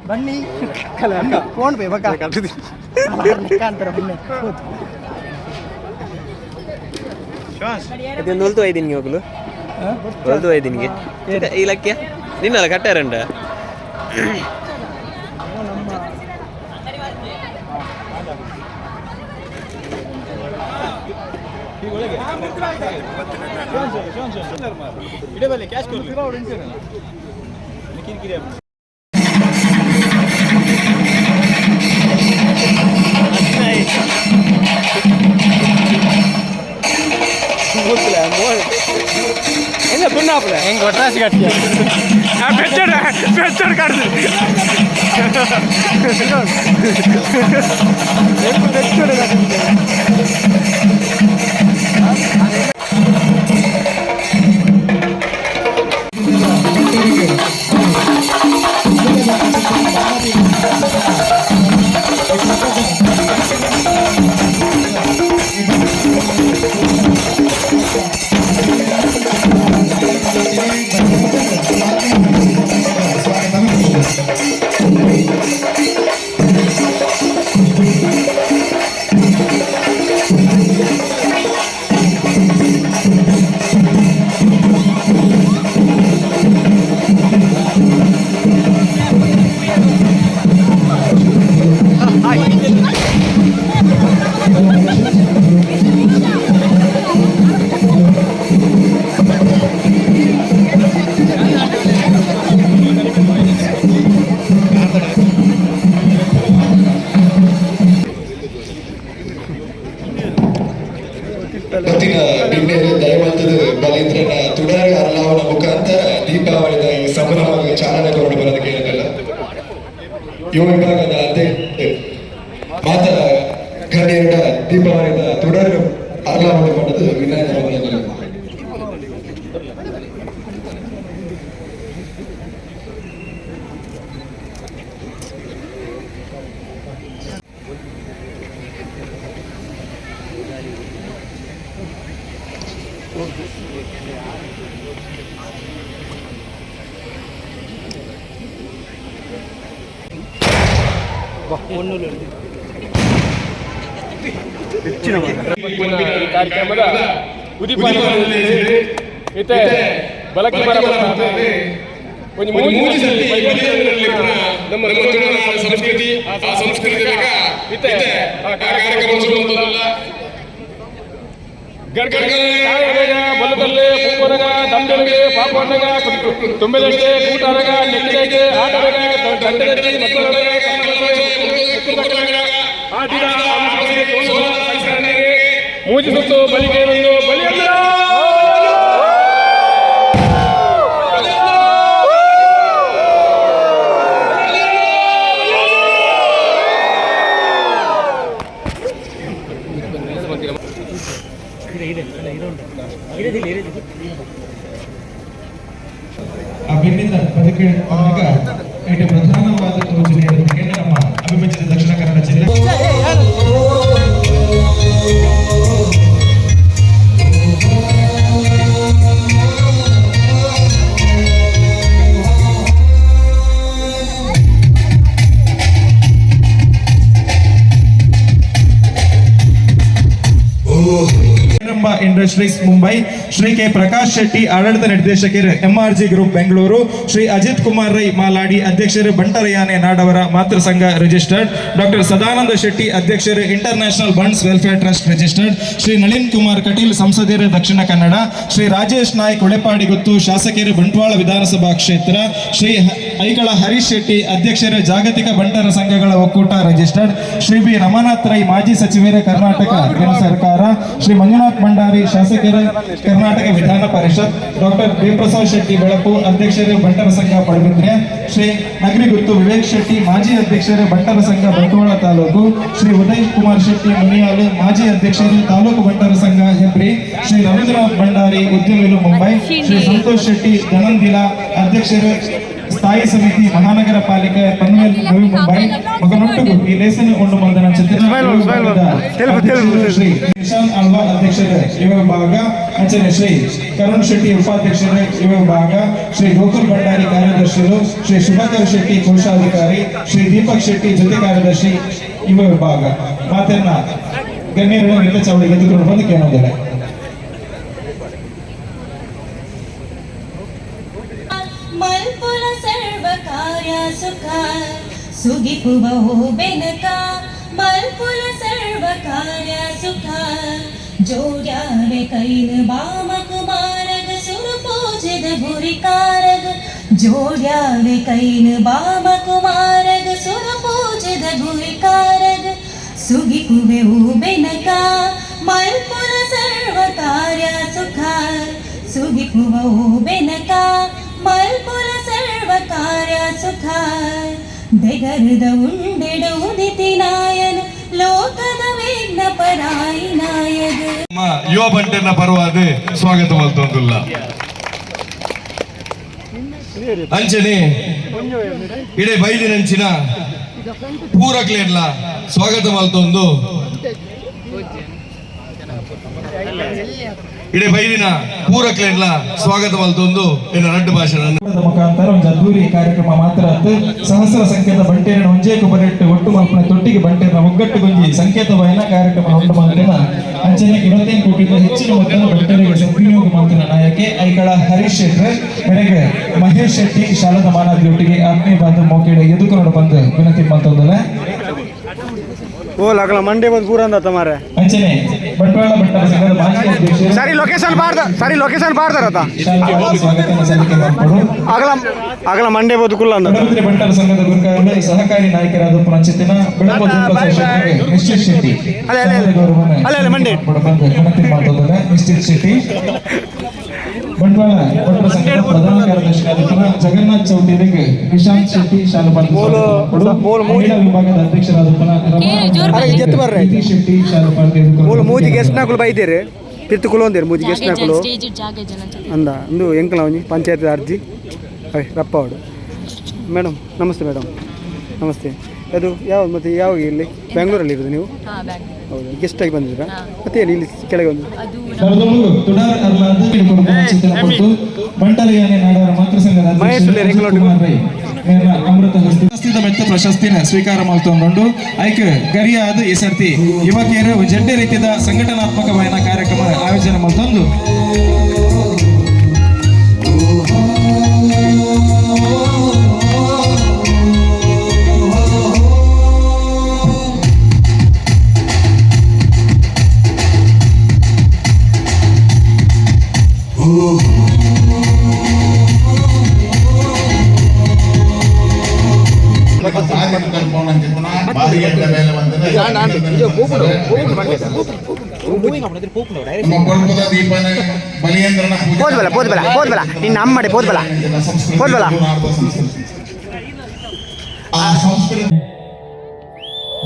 ಬನ್ನಿ phone pay ಬಕ್ಕ ಕಾಣ್ತಾರ ಬನ್ನಿ. ಇದೊಂದು ಒಲ್ತು ಐದಿನ್ಗೆ ಹೋಗ್ಲು. ಒಲ್ತು ಐದಿನ್ಗೆ ಈ ಲಕ್ಯ ನಿನ್ನಲ್ಲ ಕಟ್ಟಾರಂಡ. என்ன பின்னாப்புல ಹೆಂಗ್ ಒಟ್ರಾಸಿ ಕಟ್ಟಿ. ಬೆಚ್ಚಡ್ ಬೆಚ್ಚಡ್ ಕಾಡ್ದು. ಬೆಚ್ಚಡು ಕಟ್ಟಿ. ಇವತ್ತಿನ ಬಿನ್ನೇರು ದಯವಂತದ ಬಲೀಂದ್ರನ ತುಡಾರಿ ಅರಳಾವನ ಮುಖಾಂತರ ದೀಪಾವಳಿದ ಈ ಸಂಭ್ರಮಕ್ಕೆ ಚಾಲನೆ ಕೊರಡು ಬರೋದಕ್ಕೆ ಏನಿಲ್ಲ. ಯುವ ವಿಭಾಗದ ಅಧ್ಯಕ್ಷ ಮಾತ ಗಣ್ಯರ ದೀಪಾವಳಿದ ತುಡಾರಿ ಅರಳಾವಣೆ ಮಾಡೋದು ವಿನಾಯಕ. ಈ ಕಾರ್ಯಕ್ರಮದ ಉದಿಪನ ಇತ್ತೆ ಬಲಕ್ಕೆ ಬರ ಒಂಜಿ ಮೂಜಿ ಸರ್ತಿ ನಮ್ಮ ತುಳುನಾಡ ಸಂಸ್ಕೃತಿ, ಆ ಸಂಸ್ಕೃತಿ ಇತ್ತೆ ಆ ಕಾರ್ಯಕ್ರಮ ಶುರುವಂತದಲ್ಲ. ಗರ್ಗರೆ ಬಲ್ಲದಲ್ಲೇ ಪೂಪನಗ ದಂಡನಿಗೆ ಪಾಪಣ್ಣಗ ತುಂಬೆದಂಡೆ ಕೂಟಾರಗ ನೆಕ್ಕಿಗೆ ಆಟರಗ ದಂಡಗಟ್ಟಿ ಮಕ್ಕಳಗ ಆಟಿದ ಮೂಜಿ ಸುತ್ತು ಬಲಿಗೆ ಒಂದು ಬಲಿ. ಆ ಬೆನ್ನಿನ ಬದುಕು ಇಟ್ಟು ಪ್ರಧಾನವಾದ ತೋಜನೆಯ ನಮ್ಮ ಅವಿಭಜಿತ ದಕ್ಷಿಣ ಕನ್ನಡ ಜಿಲ್ಲೆ. ನಮ್ಮ ಇಂಡಸ್ಟ್ರೀಸ್ ಮುಂಬೈ, ಶ್ರೀ ಕೆ ಪ್ರಕಾಶ್ ಶೆಟ್ಟಿ, ಆಡಳಿತ ನಿರ್ದೇಶಕರು, ಎಂಆರ್ಜಿ ಗ್ರೂಪ್ ಬೆಂಗಳೂರು, ಶ್ರೀ ಅಜಿತ್ ಕುಮಾರ್ ರೈ ಮಾಲಾಡಿ, ಅಧ್ಯಕ್ಷರು, ಬಂಟರಯಾನೆ ನಾಡವರ ಮಾತೃ ಸಂಘ ರಿಜಿಸ್ಟರ್ಡ್, ಡಾಕ್ಟರ್ ಸದಾನಂದ ಶೆಟ್ಟಿ, ಅಧ್ಯಕ್ಷರು, international Bunts welfare trust registered, Shri Nalin Kumar Kateel, ಸಂಸದರು, ದಕ್ಷಿಣ ಕನ್ನಡ, ಶ್ರೀ ರಾಜೇಶ್ ನಾಯ್ಕ್ ಉಳೆಪಾಡಿಗುತ್ತು, ಶಾಸಕರು, ಬಂಟ್ವಾಳ ವಿಧಾನಸಭಾ ಕ್ಷೇತ್ರ, ಶ್ರೀ ಐಕಳ ಹರೀಶ್ ಶೆಟ್ಟಿ, ಅಧ್ಯಕ್ಷರು, ಜಾಗತಿಕ ಬಂಟರ ಸಂಘಗಳ ಒಕ್ಕೂಟ ರಿಜಿಸ್ಟರ್ಡ್, ಶ್ರೀ ಬಿ ರಮಾನಾಥ್ ರೈ, ಮಾಜಿ ಸಚಿವರು, ಕರ್ನಾಟಕ ಕೇಂದ್ರ ಸರ್ಕಾರ, ಶ್ರೀ ಮಂಜುನಾಥ್ ಭಂಡಾರಿ, ಶಾಸಕರು, ಕರ್ನಾಟಕ ವಿಧಾನ ಪರಿಷತ್, ಡಾಕ್ಟರ್ ದೇವಪ್ರಸಾದ್ ಶೆಟ್ಟಿ ಬೆಳಪು, ಅಧ್ಯಕ್ಷರು, ಬಂಟರ ಸಂಘ ಪಡುಬಿದ್ರೆ, ಶ್ರೀ ನಗರಿಗುತ್ತು ವಿವೇಕ್ ಶೆಟ್ಟಿ, ಮಾಜಿ ಅಧ್ಯಕ್ಷರು, ಬಂಟರ ಸಂಘ ಬಂಟ್ವಾಳ ತಾಲೂಕು, ಶ್ರೀ ಉದಯ್ ಕುಮಾರ್ ಶೆಟ್ಟಿ ಮುನಿಯಾಲು, ಮಾಜಿ ಅಧ್ಯಕ್ಷರು, ತಾಲೂಕು ಬಂಟರ ಸಂಘ ಹೆಬ್ರಿ, ಶ್ರೀ ರವೀಂದ್ರನಾಥ್ ಭಂಡಾರಿ, ಉದ್ಯಮಿಲು, ಮುಂಬೈ, ಶ್ರೀ ಸಂತೋಷ್ ಶೆಟ್ಟಿ ಧನಂದಿಲ, ಅಧ್ಯಕ್ಷರು ಸ್ಥಾಯಿ ಸಮಿತಿ ಮಹಾನಗರ ಪಾಲಿಕೆ ಪನ್ವೇಲ್ ನವಿ ಮುಂಬೈ ಮಗನೊಟ್ಟಿಗೂ ಈ ಲೇಸನ್ ಉಂಡು ಮಲ್ದನ ಶ್ರೀ ನಿಶಾಂತ್ ಆಳ್ವಾ ಅಧ್ಯಕ್ಷರು ಯುವ ವಿಭಾಗ, ಅಂಚನೆ ಶ್ರೀ ಕರುಣ್ ಶೆಟ್ಟಿ ಉಪಾಧ್ಯಕ್ಷರು ಯುವ ವಿಭಾಗ, ಶ್ರೀ ಗೋಕುಲ್ ಭಂಡಾರಿ ಕಾರ್ಯದರ್ಶಿಗಳು, ಶ್ರೀ ಶುಭಾಕರ್ ಶೆಟ್ಟಿ ಕೋಶಾಧಿಕಾರಿ, ಶ್ರೀ ದೀಪಕ್ ಶೆಟ್ಟಿ ಜೊತೆ ಕಾರ್ಯದರ್ಶಿ ಯುವ ವಿಭಾಗ ಮಾತನ್ನ ಗಣ್ಯರು ಮಿತ್ತ ಚಾವಡಿಗೆ ಎದ್ದುಕೊಂಡು ಬಂದು ಕೇಳೋದಿಲ್ಲ. ಮಲ್ಪುಲ ಸರ್ವ ಕಾರ್ಯ ಸುಖ ಸುಗಿಪುವ ಬೆನಕ ಮಲ್ಪುಲ ಸರ್ವ ಕಾರ್ಯ ಸುಖ ಜೋಡ್ಯಾವೆ ಕೈನ ಬಾಮ ಕುಮಾರಗ ಸುರ ಪೂಜಿದ ಗುರಿಕಾರಗ ಜೋಡ್ಯಾವೆ ಕೈನ ಬಾಮ ಕುಮಾರಗ ಸುರ ಪೂಜಿದ ಗುರಿಕಾರಗ ಸುಗಿಪುವೆ ಬೆನಕ ಮಲ್ಪುಲ ಸರ್ವ ಕಾರ್ಯ ಸುಖ ಸುಗಿಪುವ ಬೆನಕ ಮಲ್ಪುಲ ಸರ್ವ ಕಾರ್ಯ ಸುಖ ಬೆಗರದ ಉಂಡೆಡು ಉದಿತಿ ನಾಯನ ಲೋಕದ ವಿಘ್ನ ಪರಾಯಿ ನಾಯಗ. ನಮ್ಮ ಯುವ ಬಂಟನ ಪರವಾದ ಸ್ವಾಗತ ಮಲ್ತೊಂದುಲ್ಲ. ಅಂಚನೆ ಇಡೆ ಬೈದಿನಂಚಿನ ಪೂರಕ್ಲೇರ್ಲ ಸ್ವಾಗತ ಮಲ್ತೊಂದು, ಇಡೆ ಬೈದಿನ ಪೂರಕ್ಲೇರ್ಲ ಸ್ವಾಗತ ಮಲ್ತೊಂದು ಎನ್ನ ರಡ್ಡು ಭಾಷಣ. ಮುಖಾಂತರ ಒಂದು ಅದ್ದೂರಿ ಕಾರ್ಯಕ್ರಮ ಮಾತ್ರ ಅತ್ತು ಸಹಸ್ರ ಸಂಖ್ಯೆದ ಬಂಟೇರನ ಒಂಜೇ ಕುಬರೆಟ್ಟು ಒಟ್ಟು ಮಲ್ಪನ ತೊಟ್ಟಿಗೆ ಬಂಟೇರನ ಒಗ್ಗಟ್ಟು ಗುಂಜಿ ಸಂಕೇತವಾಯಿನ ಕಾರ್ಯಕ್ರಮ ಉಂಟು ಮಲ್ತಿನ. ಅಂಚನೆ 25 ಕೋಟಿಗೂ ಹೆಚ್ಚಿನ ಮೊತ್ತದ ಬಂಟರಿಗೆ ಸದ್ವಿನಿಯೋಗ ಮಲ್ತಿನ ನಾಯಕೆ ಐಕಳ ಹರೀಶ್ ಶೆಟ್ಟರ್ ಮೇರೆಗೆ ಮಹೇಶ್ ಶೆಟ್ಟಿ ಶಾಲದ ಮಾನಾದಿಯೊಟ್ಟಿಗೆ ಆತ್ಮೀಯ ಬಾಂಧವ ಮೋಕೇಡ ಎದುಕೊನಡು ಬಂದು ವಿನಂತಿ ಮಲ್ತೊಂದಲ್ಲ. ಓ ಲಗಲ ಮಂಡೆ ಬಂದು ಪೂರ ಅಂದ ಮಾರೆ. ಅಂಚನೆ ಬಂಟ್ವಾಳ ಬಂಟರ ಸಂಘದ ಮಾಜಿ ಅಧ್ಯಕ್ಷರು ಸರಿ ಲೊಕೇಶನ್ ಪಾಡ್ದ, ಸರಿ ಲೊಕೇಶನ್ ಪಾಡ್ದಾರತ. ಶಾಲಾ ಸ್ವಾಗತ ಸಲ್ಲಿಕೆ ಮಾಡ್ಕೊಡು. ಅಗಲ ಅಗಲ ಮಂಡೆ ಬೋದು ಕುಲ್ಲ ಅಂದ. ಪಡುಬಿದ್ರೆ ಬಂಟರ ಸಂಘದ ಗುರುಕಾರರು ಸಹಕಾರಿ ನಾಯಕರಾದ ಪುನಂಚಿತ್ತಿನ ಬೆಳಕು ನಿಶ್ಚಿತ್ ಶೆಟ್ಟಿ ಅಲ್ಲೇ, ಅಲ್ಲೇ, ಅಲ್ಲೇ. ಗೌರವವನ್ನು ಅಲ್ಲೇ, ಅಲ್ಲೇ, ಮಂಡೆ. ಬಂದು ವಿನಂತಿ ಮಾಡ್ತದೆ. ನಿಶ್ಚಿತ್ ಶೆಟ್ಟಿ ಬಂಟ್ವಾಳ ಬಂಟರ ಸಂಘದ ಪ್ರಧಾನ ಕಾರ್ಯದರ್ಶಿಯಾದ ಜಗನ್ನಾಥ್ ಚೌಧರಿಗೆ ನಿಶಾಂತ್ ಶೆಟ್ಟಿ ಶಾಲು ಮೂಲು- ಮೂಲು- ಮಹಿಳಾ ವಿಭಾಗದ ಅಧ್ಯಕ್ಷರಾದ ಪುನಃ ಅರೆ, ಇದು ಎತ್ತು ಬರ್ರೆ. ಪ್ರೀತಿ ಶೆಟ್ಟಿ ಶಾಲು ಮೂಲು ಮೂಜಿ ಗೆಸ್ಟ್ ನಾಕುಲು ಬೈದೇರು ತಿರ್ತು ಕುಲೊಂದೇರು ಮೂಜಿ ಗೆಸ್ಟ್ ನಾಕುಲು ಸ್ಟೇಜ್ ಜಾಗ ಜನ. ಅಂದ ಇಂದು ಎಂಕಲ ಒಂಜಿ ಪಂಚಾಯತ್ ಅರ್ಜಿ ಅಯ್ ರಪ್ಪಾವಡು. ಮೇಡಮ್ ನಮಸ್ತೆ, ಮೇಡಮ್ ನಮಸ್ತೆ. ಅದು ಯಾವ ಮತ್ತೆ ಯಾವಾಗ ಇಲ್ಲಿ ಬೆಂಗಳೂರಲ್ಲಿ ಇರೋದು ನೀವು? ಹಾ, ಬ್ಯಾಂಕ್. ಹೌದು, ಗೆಸ್ಟ್ ಆಗಿ ಬಂದಿದ್ದೀರಾ? ಮತ್ತೆ ಏನು ಇಲ್ಲಿ ಕೆಳಗೆ ಒಂದು ಅದು ತುಡಾರ್ ಅರ್ಲಾದ ಚಿಂತನೆ ಕೊಟ್ಟು ಬಂಟರಯಾನೆ ನಾಡವರ ಮಾತೃ ಸಂಘದ ಮಹೇಶ್ ಅಧ್ಯಕ್ಷರು ಉಲ್ಲೇರ್ ಅಜಿತ್ ಕುಮಾರ್ ರೈ ಮೇರ್ನ ಅಮೃತ ಹಸ್ತಿದ ಮೆತ್ತ ಪ್ರಶಸ್ತಿನ ಸ್ವೀಕಾರ ಮಲ್ತೊಂದುಂಡು. ಐಕ್ ಗರಿಯಾದ ಈ ಸರ್ತಿ ಯುವಕಿಯರು ಜಡ್ಡೆ ರೀತಿಯ ಸಂಘಟನಾತ್ಮಕವಾದ ಕಾರ್ಯಕ್ರಮ ಆಯೋಜನೆ ಮಲ್ತೊಂದು. ಪೋದ್ಬಲ ಪೋದ್ಬಲ ಪೋದ್ಬಲ ನಿನ್ನ ಅಮ್ಮಡೆ ಪೋದ್ಬಲ ಪೋದ್ಬಲ.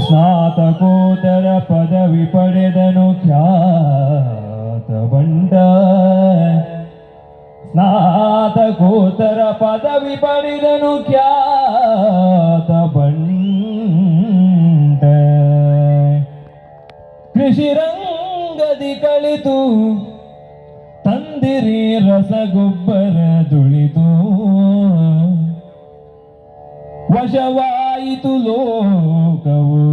ಸ್ನಾತಕೋತ್ತರ ಪದವಿ ಪಡೆದನು ಖ್ಯಾತ ಬಂಟ, ಸ್ನಾತಕೋತ್ತರ ಪದವಿ ಪಡೆದನು ಖ್ಯಾತ ಬಂಟ. ಕೃಷಿ ರಂಗದಿ ಕಲಿತು ತಂದಿರಿ ರಸಗೊಬ್ಬರ ದುಳಿತು, ವಶವಾಯಿತು ಲೋಕವು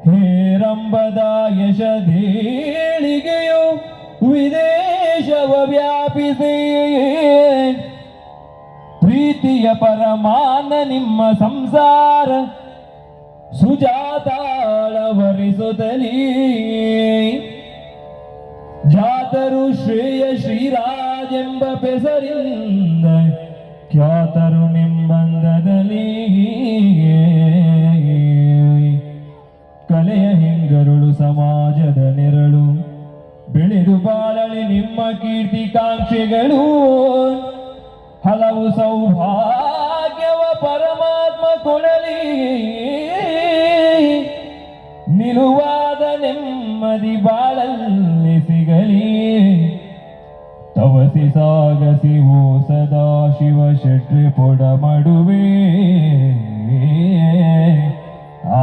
ಹೇರಂಬದ ಯಶದೇಳಿಗೆಯು ವಿದೇಶವ ವ್ಯಾಪಿಸಿ. ಪ್ರೀತಿಯ ಪರಮಾನ ನಿಮ್ಮ ಸಂಸಾರ ಸುಜಾತಾಳವರಿಸುತ್ತಲೀ, ಜಾತರು ಶ್ರೇಯ ಶ್ರೀರಾಜೆಂಬ ಪೆಸರಿಂದ ಖ್ಯಾತರು ನಿಂಬಂಧದಲ್ಲಿ. ಕಲೆಯ ಹಿಂಗರುಳು ಸಮಾಜದ ನೆರಳು ಬೆಳೆದು ಬಾಳಲಿ ನಿಮ್ಮ ಕೀರ್ತಿ ಕಾಂಕ್ಷೆಗಳು. ಹಲವು ಸೌಭಾಗ್ಯವ ಪರಮಾತ್ಮ ಕೊಡಲಿ, ನಿಲುವಾದ ನೆಮ್ಮದಿ ಬಾಳಲ್ಲಿ ಸಿಗಲಿ. ತವಸಿ ಸಾಗಸಿ ಓ ಸದಾ ಶಿವ. ಶೆಟ್ರೆ ಪೊಡ ಮಾಡುವೆ. ಆ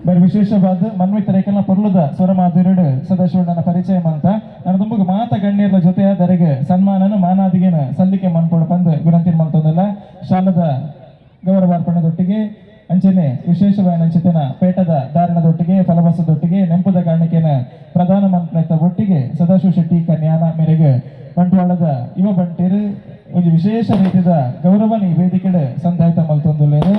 ಬರಿ ವಿಶೇಷವಾದ ಮನ್ವಿತ್ ರೇಖಲ್ನ ಪೊರ್ಲುದ ಸ್ವರಮಾಧುರ್ಯಡು ಸದಾಶಿವಣ್ಣನ ಪರಿಚಯ ಮಂತ ನಾನು ತುಂಬುಗ ಮಾತ ಗಣ್ಯರ ಜೊತೆ ದರೆಗೆ ಸನ್ಮಾನನ ಮಾನಾದಿಗೆನ ಸಲ್ಲಿಕೆ ಮನ್ಪೊಡು ಪಂದ್ ವಿನಂತಿ ಮಲ್ತೊಂದಿಲ್ಲ. ಶಾಲದ ಗೌರವಾರ್ಪಣೆದೊಟ್ಟಿಗೆ ಅಂಚನೆ ವಿಶೇಷವಾದ ಅಂಚಿತನ ಪೇಟದ ಧಾರಣದೊಟ್ಟಿಗೆ ಫಲವಸದೊಟ್ಟಿಗೆ ನೆಂಪುದ ಕಾಣಿಕೆನ ಪ್ರಧಾನ ಮಂತ್ರಿತ ಒಟ್ಟಿಗೆ ಸದಾಶಿವ ಶೆಟ್ಟಿ ಕನ್ಯಾನ ಮೇರೆಗೆ ಬಂಟ್ವಾಳದ ಯುವ ಬಂಟೇರು ಒಂದು ವಿಶೇಷ ರೀತಿಯ ಗೌರವ ಈ ವೇದಿಕೆಡೆ ಸಂಧಾಯಿತ ಮಲ್ತೊಂದುಲ್ಲೇರು.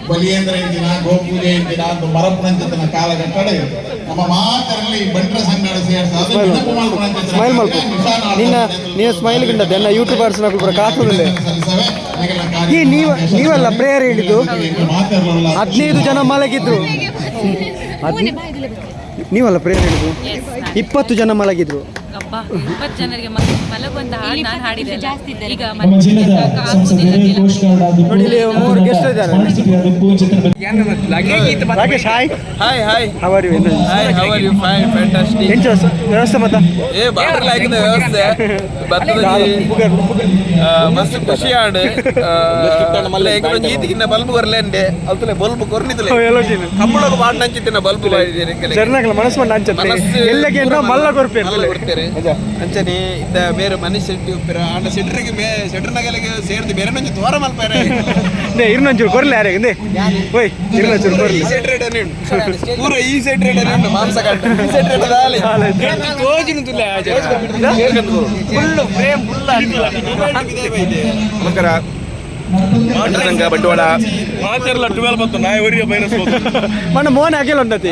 ಬಲಿಯೇಂದ್ರ ಇಂದಿನ ಗೋಪೂಜೆ ಇಂದಿನ ಒಂದು ಮರಪುಣಂಚಿತನ ಕಾಲಘಟ್ಟಡೆ ನಮ್ಮ ಮಾತರಲ್ಲಿ ಬಂಟ್ರ ಸಂಘ ಸೇರ್ಸಾದ ಸ್ಮೈಲ್ ಮಲ್ಪು. ನಿನ್ನ ನೀನು ಸ್ಮೈಲ್ ಗಿಂಡದ್ದು ಎಲ್ಲ ಯೂಟ್ಯೂಬರ್ಸ್ ಪೂರ ಕಾತುದಿಲ್ಲ. ಈ ನೀವು ನೀವಲ್ಲ ಪ್ರೇಯರ್ ಹೇಳಿದ್ದು, 15 ಜನ ಮಲಗಿದ್ರು. ನೀವಲ್ಲ ಪ್ರೇಯರ್ ಹೇಳಿದ್ದು, 20 ಜನ ಮಲಗಿದ್ರು. 20 ಜನರಿಗೆ ಮಲಗುವಂತ ಹಾಡು ನಾನು ಹಾಡಿದೆ. ಈಗ ನಮ್ಮ ಜಿಲ್ಲೆದ ಸಂಸದರು ಕೋಸ್ಟ್ ಗಾರ್ಡ್ ಆದಿಪ್ಪು, ನೋಡಿ ಇಲ್ಲಿ ಮೂವರು ಗೆಸ್ಟ್ ಇದ್ದಾರೆ. ಸ್ಮಾರ್ಟ್ ಸಿಟಿ ಆದಿಪ್ಪು, ಚಿತ್ರ Rakesh, hi hi hi how are you? Hi, how are you? Fine, fantastic. ಎಂಚ ವ್ಯವಸ್ಥೆ ಮತ್ತ? ಏ ಬಾರಿ ಲಾಯ್ಕಿದ ವ್ಯವಸ್ಥೆ ಬತ್ತದ ಮಸ್ತ್ ಖುಷಿ ಆಂಡ್. ಈತಿಗಿನ್ನ ಬಲ್ಬ್ ಕೊರ್ಲೇಂಡೆ ಅಲ್ತಲೆ ಬಲ್ಬ್ ಕೊರ್ನಿತ್ತಲೆ ಕಂಬಳಗ ಬಾಡ್ ನಂಚಿತ್ತಿನ ಬಲ್ಬ್ ಜರ್ನಾಗಲ ಮನಸ್ಸು ಮಂಡ ಅಂಚತ್ತೆ ಎಲ್ಲಕ್ಕೆ ಏನೋ ಮಲ್ಲ ಕೊರ್ಪೇರು ಮಲ್ಲ ಕೊಡ್ತೇನೆ ಅಂಚನೆ ಇತ್ತ ಬೇರೆ ಮನೀಶ್ ಶೆಟ್ಟಿ ಉಪ್ಪಿರ ಆಂಡ ಶೆಟ್ರಿಗೆ ಮೇ ಶೆಟ್ರನಗಲಿಗೆ ಸೇರ್ದು ಬೇರೆ ನಂಚು ತೋರ ಮಲ್ಪೇರೆ. ಇರ್ನಂಚೂರು ಕೊರ್ಲೆ ಯಾರಿಗೆ ಇಂದೆ ಓಯ್ ಇರ್ನಂಚೂರು ಕೊರ್ಲೆ. ಈ ಸೈಡ್ ರೇಟ್ ಪೂರ ಈ ಸೈಡ್ ರೇಟ್ ಉಂಟು ಮಾಂಸ ಕಂಡು ಈ ಸೈಡ್ ರೇಟ್ ದಾಲೆ ಫುಲ್ ಫ್ರೇಮ್ ಫುಲ್. ನಮಸ್ಕಾರ, ಸಂಘ ಬಂಡವಾಳ. ಮಾತೆರ್ಲ 12 ಬತ್ತು ನಾಯಿ ಒರಿಯ ಬೈರಸ್. ಮಣ್ಣ ಮೋನ ಹಾಕಿಲ್ಲ ಉಂಟತಿ.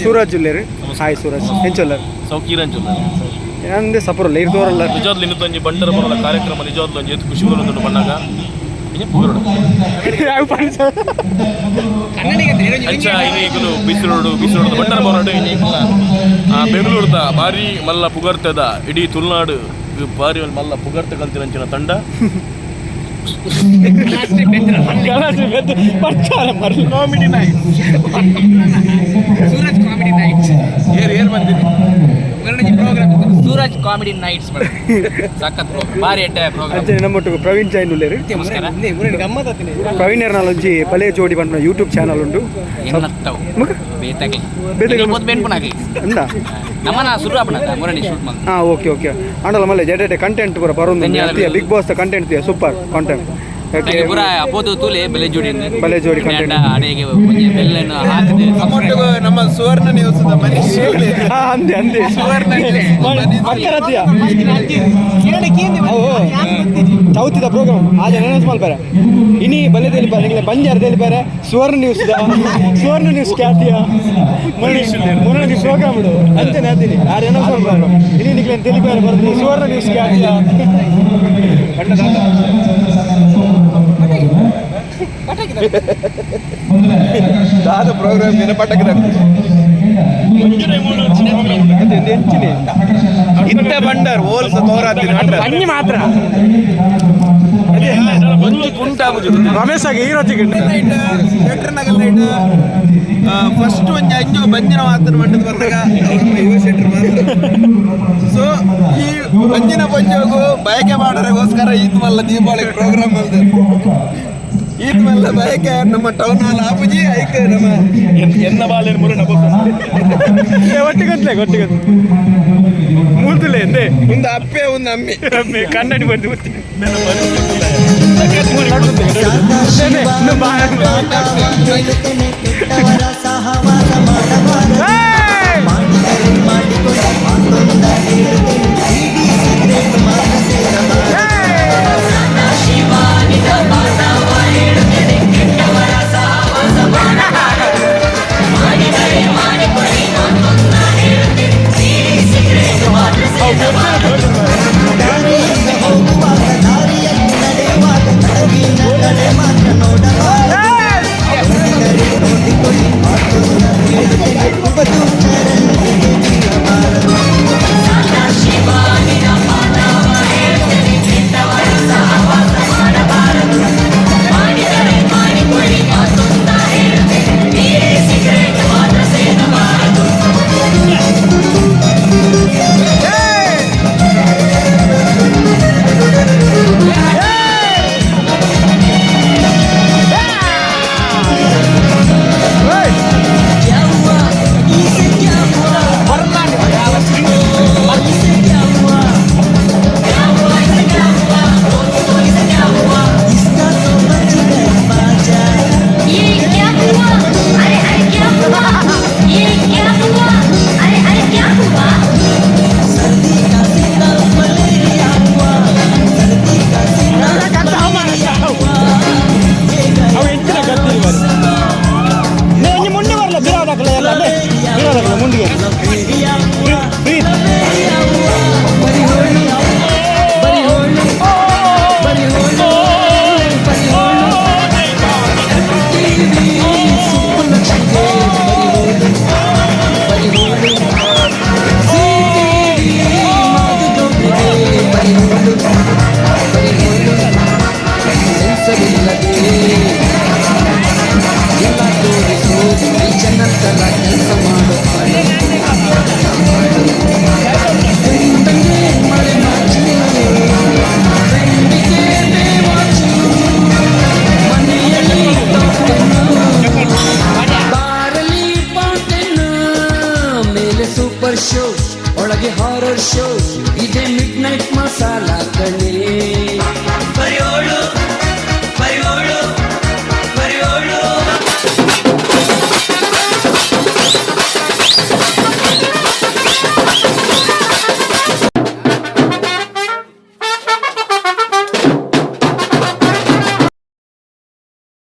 ಸೂರಜ್ ಉಲ್ಲೇರು. ಹಾಯ್ ಸೂರಜ್, ಎಂಚೊಲ್ಲರ್? ಸೌಕೀರಂಚುಲ್ಲ. ಅಂದೆ ಸಪುರಲ್ಲ ಇರ್ ತೋರಲ್ಲ. ನಿಜವಾದ್ಲು ಇನ್ನೊಂದು ಬಂಡರ ಬರೋಲ್ಲ ಕಾರ್ಯಕ್ರಮ ನಿಜವಾದ್ಲು ಒಂಜಿ ಏತ್ ಖುಷಿ ಬರೋದುಂಟು ಬಣ್ಣಾಗ ಇನಿ ಪುಗರೋಡು. ಯಾವ ಪಂಚ ಅಂಚ ಇನಿ ಈಗಲು ಬಿಸಿರೋಡು ಬಿಸಿರೋಡು ಬಂಡರ ಬರೋಡು ಇನಿ ಬೆಂಗಳೂರದ ಭಾರಿ ಮಲ್ಲ ಪುಗರ್ತದ ಇಡೀ ತುಳುನಾಡು ಭಾರಿ ಮಲ್ಲ ಪುಗರ್ತೆ ಕಲ್ತಿರಂಚಿನ ತಂಡ. Comedy night Suraj comedy nights air air ಬಂದಿದೆ ಪ್ರೋಗ್ರಾಮ್ ಸೂರಜ್ ಕಾಮಿಡಿ ನೈಟ್ಸ್ ಸಖತ್ ಪ್ರೋಗ್ರಾಮ್, ಭಾರಿ ಎಡ್ಡೆ ಪ್ರೋಗ್ರಾಮ್. ಅಂಚನೆ ನಮ್ಮೊಟ್ಟಿಗೆ ಪ್ರವೀಣ್ ಜೈನ್ ಉಲ್ಲೇರು. ನಮಸ್ಕಾರ. ಪ್ರವೀಣ್ ಒಂಜಿ ಬಲೆ ಜೋಡಿ ಪನ್ಪಿನ ಯೂಟ್ಯೂಬ್ ಚಾನಲ್ ಉಂಟು. ಎನ್ನತ್ತವು ಮುಗ ಬೇತಗ್ಲಿ ಬೇತಗ್ಲಿ. ಪೋತ್ ಬೆನ್ಪುನಾಗ್ಲಿ ಅಂದ ನಮ್ಮನ ಸುರು ಆಪಣ ಮುರಣಿ ಶೂಟ್ ಮಂತ್. ಹಾಂ ಓಕೆ ಓಕೆ ಆಂಡಲ ಮಲ್ಲೆ ಜಡೆ ಕಂಟೆಂಟ್ ಪೂರ ಬರೋದು. ಧನ್ಯವಾದಗಳು. Bigg Boss content super content. ನಂಗೆ ಪೂರ ಪೋತು ತೂಲೆ ಬೆಲೆ ಜೋಡಿ ಬಲೆ ಜೋಡಿ content. ಅಡೆಗೆ ಒಂಜಿ ಬೆಲ್ಲನ್ನು ಹಾಕಿದೆ. ನಮ್ಮೊಟ್ಟಿಗೆ ನಮ್ಮ ಸುವರ್ಣ ನ್ಯೂಸ್ ಮನೀಶ್ ಹಾ ಅಂದೆ ಅಂದೆ ಸುವರ್ಣ ಅಕ್ಕರತಿಯ ಚೌತಿದ ಪ್ರೋಗ್ರಾಮ್ ಆಜ ನೆನಸ್ ಮಲ್ಪರೆ ಇನಿ ಬಲೆ ತೆಲಿಪಾರೆ ನಿಂಗ್ಲೆ ಬಂಜಾರ ತೆಲಿಪಾರೆ ಸುವರ್ಣ ನ್ಯೂಸ್ ಸುವರ್ಣ ನ್ಯೂಸ್ ಖ್ಯಾತಿಯ ಮೊನ್ನೆ ಪ್ರೋಗ್ರಾಮ್ ಇಡು ಅಂಚನೆ ಅದಿನಿ ಆರು ಎನೌನ್ಸ್ ಮಲ್ಪಾರೆ ಇನಿ ನಿಕ್ಲೆ ತೆಲಿಪಾರೆ ಬರ್ತದೆ ಸುವರ್ಣ ನ್ಯೂಸ್ ಖ್ಯಾತಿಯ. ದಾದ ಪ್ರೋಗ್ರಾಮ್ ದಿನ ಪಟಕದ ಇತ್ತ ಬಂಡರ್ ಹೋಲ್ಸ ತೋರಾತಿನ ಬನ್ನಿ ಮಾತ್ರ ಒಂಜಿ ಕುಂಟಾಗುದು. ರಮೇಶ್ ಆಗಿ ಹೀರೋ ಚಿಕನ್ ಶೆಟ್ರ್ ನಗಲ್ ನೈಟ್ ಫಸ್ಟ್ ಒಂಜಿ ಅಂಜು ಬಂಜಿನ ಮಾತ್ರ ಮಂಡದ ಬರ್ದಾಗ ಯುವ ಶೆಟ್ರ್ ಮಾತ್ರ. ಸೊ ಈ ಬಂಜಿನ ಪಂಜೋಗು ಬಯಕೆ ಮಾಡೋರಿಗೋಸ್ಕರ ಈತ್ ಮಲ್ಲ ದೀಪಾವಳಿ ಪ್ರೋಗ್ರಾಮ್ ಅಲ್ದೆ ಈತ್ ಮಲ್ಲ ಬಯಕೆ ನಮ್ಮ ಟೌನ್ ಹಾಲ್ ಆಪುಜಿ ಐಕ್ ನಮ್ಮ ಎನ್ನ ಬಾಲೇನು ಮುರಣ ಒಟ್ಟಿಗಂತಲೇ ಒಟ್ಟಿಗಂತ ಮೂಲ್ತುಲೇ ಎಂದೇ ಒಂದು ಅಪ್ಪೆ ಒಂದು ಅಮ್ಮಿ ಕನ್ನಡಿ ಬಂದು ದಾರಿಯಲ್ಲಿ ನಡೆಯುವಾಗ ದಾರಿಯಲ್ಲಿ ನಡೆಯುವಾಗ ನಡುವಿನ ಕಡೆ ಮಾತ್ರ ನೋಡಬಾರದು. ಶೋ, ಒಳಗೆ ಹಾರರ್ ಶೋ.